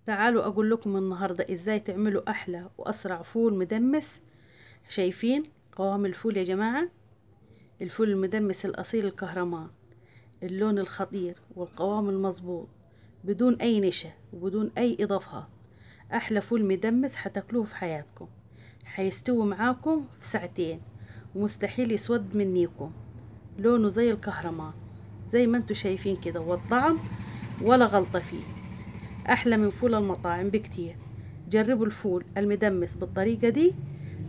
تعالوا اقول لكم النهارده ازاي تعملوا احلى واسرع فول مدمس. شايفين قوام الفول يا جماعة؟ الفول المدمس الاصيل الكهرمان، اللون الخطير والقوام المظبوط، بدون اي نشا وبدون اي اضافات. احلى فول مدمس هتاكلوه في حياتكم، هيستوي معاكم في ساعتين ومستحيل يسود منيكم. لونه زي الكهرمان زي ما انتم شايفين كده، والطعم ولا غلطة فيه، احلى من فول المطاعم بكتير. جربوا الفول المدمس بالطريقة دي،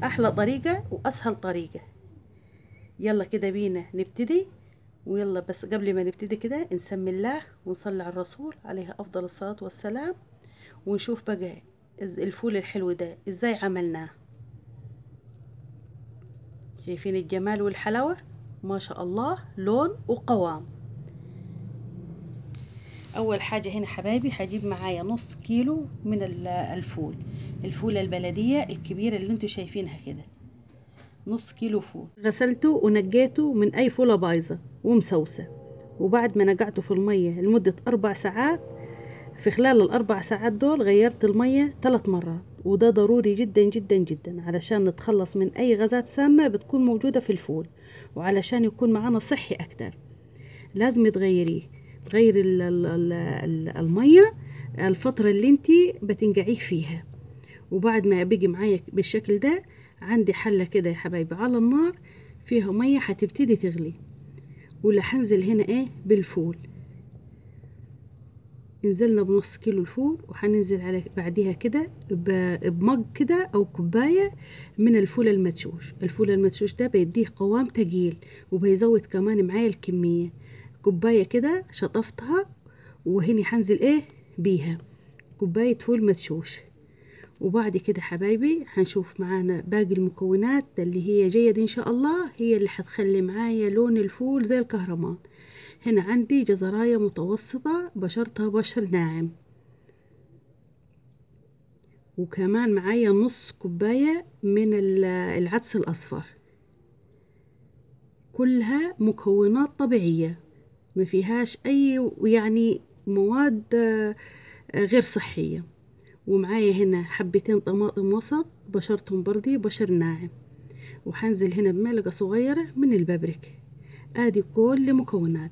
احلى طريقة واسهل طريقة. يلا كده بينا نبتدي. ويلا بس قبل ما نبتدي كده نسمي الله ونصلي على الرسول عليه افضل الصلاة والسلام، ونشوف بقى الفول الحلو ده ازاي عملناه. شايفين الجمال والحلاوة؟ ما شاء الله، لون وقوام. اول حاجة هنا حبايبي هجيب معايا نص كيلو من الفول، الفولة البلدية الكبيرة اللي انتوا شايفينها كده، نص كيلو فول. غسلته ونقيته من اي فولة بايظة ومسوسة، وبعد ما نقعته في المية لمدة 4 ساعات، في خلال ال4 ساعات دول غيرت المية 3 مرات، وده ضروري جدا جدا جدا علشان نتخلص من اي غازات سامة بتكون موجودة في الفول، وعلشان يكون معانا صحي اكتر. لازم تغيريه، تغيري المية الفترة اللي انتي بتنقعيه فيها. وبعد ما بيجي معايا بالشكل ده، عندي حلة كده يا حبايبي على النار فيها مية هتبتدي تغلي، ولا هنزل هنا ايه بالفول. نزلنا بنص كيلو الفول، وهننزل على بعديها كده بمج كده او كوباية من الفول المدشوش. الفول المدشوش ده بيديه قوام تقيل وبيزود كمان معايا الكمية. كوباية كده شطفتها، وهني هنزل ايه بيها كوباية فول مدشوش. وبعد كده حبايبي هنشوف معانا باقي المكونات اللي هي جاية دي ان شاء الله، هي اللي هتخلي معايا لون الفول زي الكهرمان. هنا عندي جزرايه متوسطه بشرتها بشر ناعم، وكمان معايا نص كوباية من العدس الاصفر. كلها مكونات طبيعية ما فيهاش اي يعني مواد غير صحية. ومعايا هنا حبتين طماطم وسط بشرتهم بردي بشر ناعم، وحنزل هنا بمعلقه صغيرة من البابريكا. ادي كل مكونات.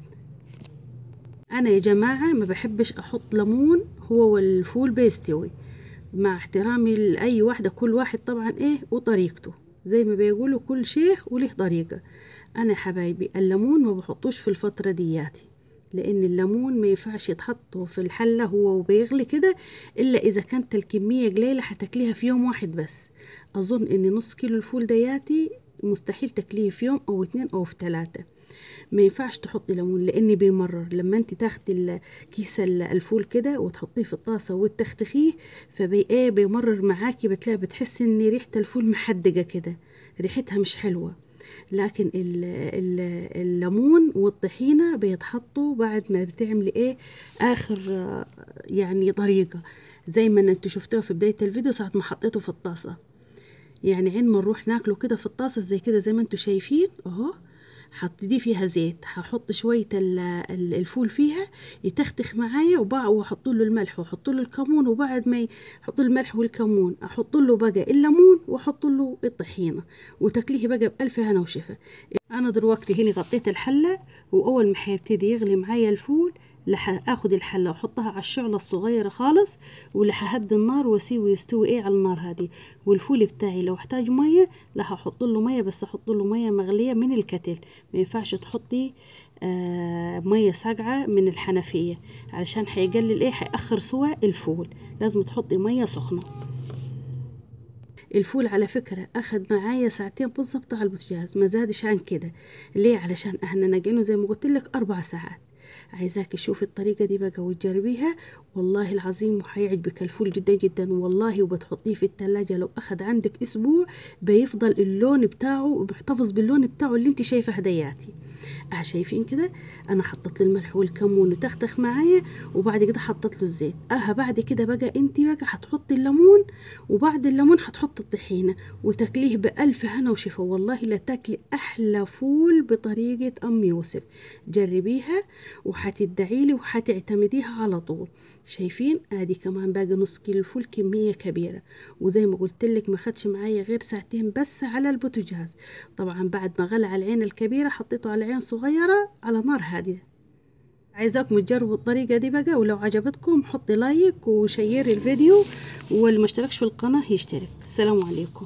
انا يا جماعة ما بحبش احط ليمون هو والفول بيستوي، مع احترامي لاي واحدة، كل واحد طبعا ايه وطريقته، زي ما بيقولوا كل شيخ وله طريقه. انا حبايبي الليمون ما بحطوش في الفترة دياتي، لان الليمون ما ينفعش يتحط في الحلة هو وبيغلي كده، الا اذا كانت الكمية قليله هتاكليها في يوم واحد بس. اظن ان نص كيلو الفول دياتي مستحيل تاكليه في يوم او 2 او في 3. ما ينفعش تحطي ليمون لان بيمرر. لما انت تاخدي كيس الفول كده وتحطيه في الطاسه وتختخيه، فبي ايه بيمرر معاكي، بتلاقي بتحسي ان ريحه الفول محدقه كده، ريحتها مش حلوة. لكن الليمون والطحينه بيتحطوا بعد ما بتعملي ايه اخر يعني طريقه، زي ما انتوا شفتوها في بداية الفيديو ساعة ما حطيته في الطاسه. يعني عين ما نروح ناكله كده في الطاسه زي كده، زي ما انتوا شايفين اهو. حطيتي فيها زيت، هحط شوية الفول فيها يتختخ معايا، واحط له الملح واحط له الكمون، وبعد ما احط له الملح والكمون احط له بقى الليمون واحط له الطحينه، وتاكليه بقى بالف هنا وشفا. انا دلوقتي هنا غطيت الحلة، واول ما هيبتدي يغلي معايا الفول اخد الحلة واحطها على الشعلة الصغيرة خالص، ولا ههدي النار واسيبه يستوي ايه على النار هذه. والفول بتاعي لو احتاج مية لا هحط له مية، بس احط له مية مغليه من الكتل. ما ينفعش تحطي مية ساقعه من الحنفية علشان هيقلل ايه، هيأخر سوى الفول. لازم تحطي مية سخنة. الفول على فكرة اخد معايا ساعتين بالظبط على البوتاجاز، ما زادش عن كده. ليه؟ علشان احنا نقينه زي ما قلت لك 4 ساعات. عايزاك تشوفي الطريقة دي بقى وتجربيها، والله العظيم وهيعجبك الفول جدا جدا والله. وبتحطيه في التلاجة لو اخد عندك اسبوع بيفضل اللون بتاعه، بيحتفظ باللون بتاعه اللي انت شايفه هدياتي. شايفين كده انا حطيت له الملح والكمون وتختخ معايا، وبعد كده حطيت له الزيت. بعد كده بقى انت بقى هتحطي الليمون، وبعد الليمون هتحطي الطحينه، وتاكليه بالف هنا وشفا. والله لا تاكلي احلى فول بطريقة ام يوسف. جربيها وهتدعي لي وهتعتمديها على طول. شايفين ادي كمان باقي نص كيلو الفول، كمية كبيرة، وزي ما قلت لك ما خدش معايا غير ساعتين بس على البوتاجاز. طبعا بعد ما غلى على العين الكبيرة حطيته على عين صغيرة على نار هادية. عايزاكم تجربوا الطريقة دي بقى، ولو عجبتكم حطي like وشيري الفيديو، واللي ما اشتركش في القناة يشترك. السلام عليكم.